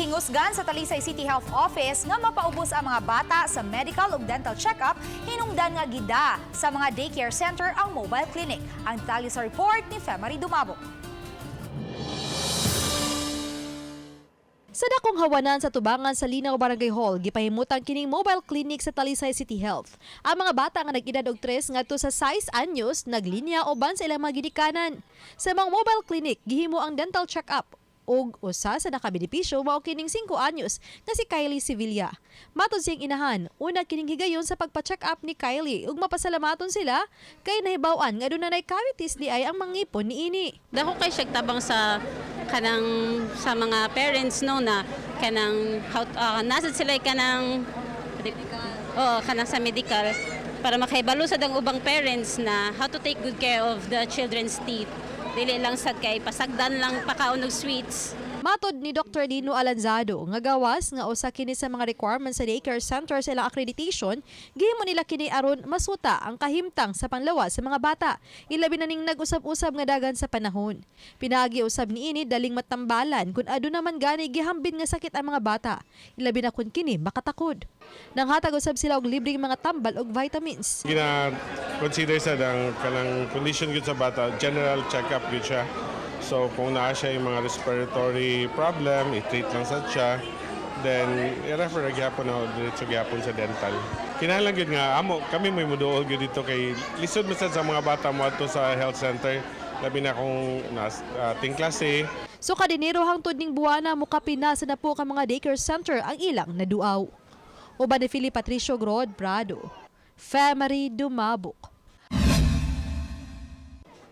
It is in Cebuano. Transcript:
Gihingusgan sa Talisay City Health Office nga mapaubos ang mga bata sa medical ug dental check-up hinungdan nga gida sa mga daycare center ang mobile clinic. Ang detalye sa report ni Femary Dumabo. Sa dakong hawanan sa tubangan sa Linaw Barangay Hall, gipahimutan kining mobile clinic sa Talisay City Health. Ang mga bata nga nag-edad og 3 ngadto sa 6 anyos naglinya uban sa ilang mga ginikanan. Sa mga mobile clinic, gihimo ang dental check-up ug usa sa nakabenepisyo mao kining 5 anyos nga si Kylie Sevilla. Matod siyang inahan, una kining higayon sa pagpa-check up ni Kylie ug mapasalamaton sila kay nahibaw-an nga aduna nay cavities di ay ang mangipon niini. Dako kay siya tabang sa kanang sa mga parents, no, na kanang how nasa sila kanang, oh, kanang sa medical para makahibalo sad ang ubang parents na how to take good care of the children's teeth, dili lang sad kay pasagdan lang pakaon og sweets. Matod ni Dr. Lino Alanzado, nga gawas nga usa kini sa mga requirements sa daycare center sa ilang accreditation, gihimo nila kini aron masuta ang kahimtang sa panglawas sa mga bata, ilabi na ning nag-usab-usab nga dagan sa panahon. Pinaagi usab niini daling matambalan kung aduna man gani gihambin nga sakit ang mga bata, ilabi na kun kini makatakod. Nanghatag usab sila og libreng mga tambal og vitamins. Gina consider sa dang kanang condition gyud sa bata, general check-up gyud siya. So kung naa siya yung mga respiratory problem, i-treat lang sa siya. Then i-refer ra gyapon na diretso gyapon sa dental. Kinahanglan gyud nga amo kami may muduol gyud dito kay lisod man sad sa mga bata moadto sa health center, labi na kung nas klase. So kadinero hangtod ning buwana, mukapin na sa napo ka mga daycare center ang ilang naduaw. Uban ni Philip Patricio Grod Prado. Femary Dumabok.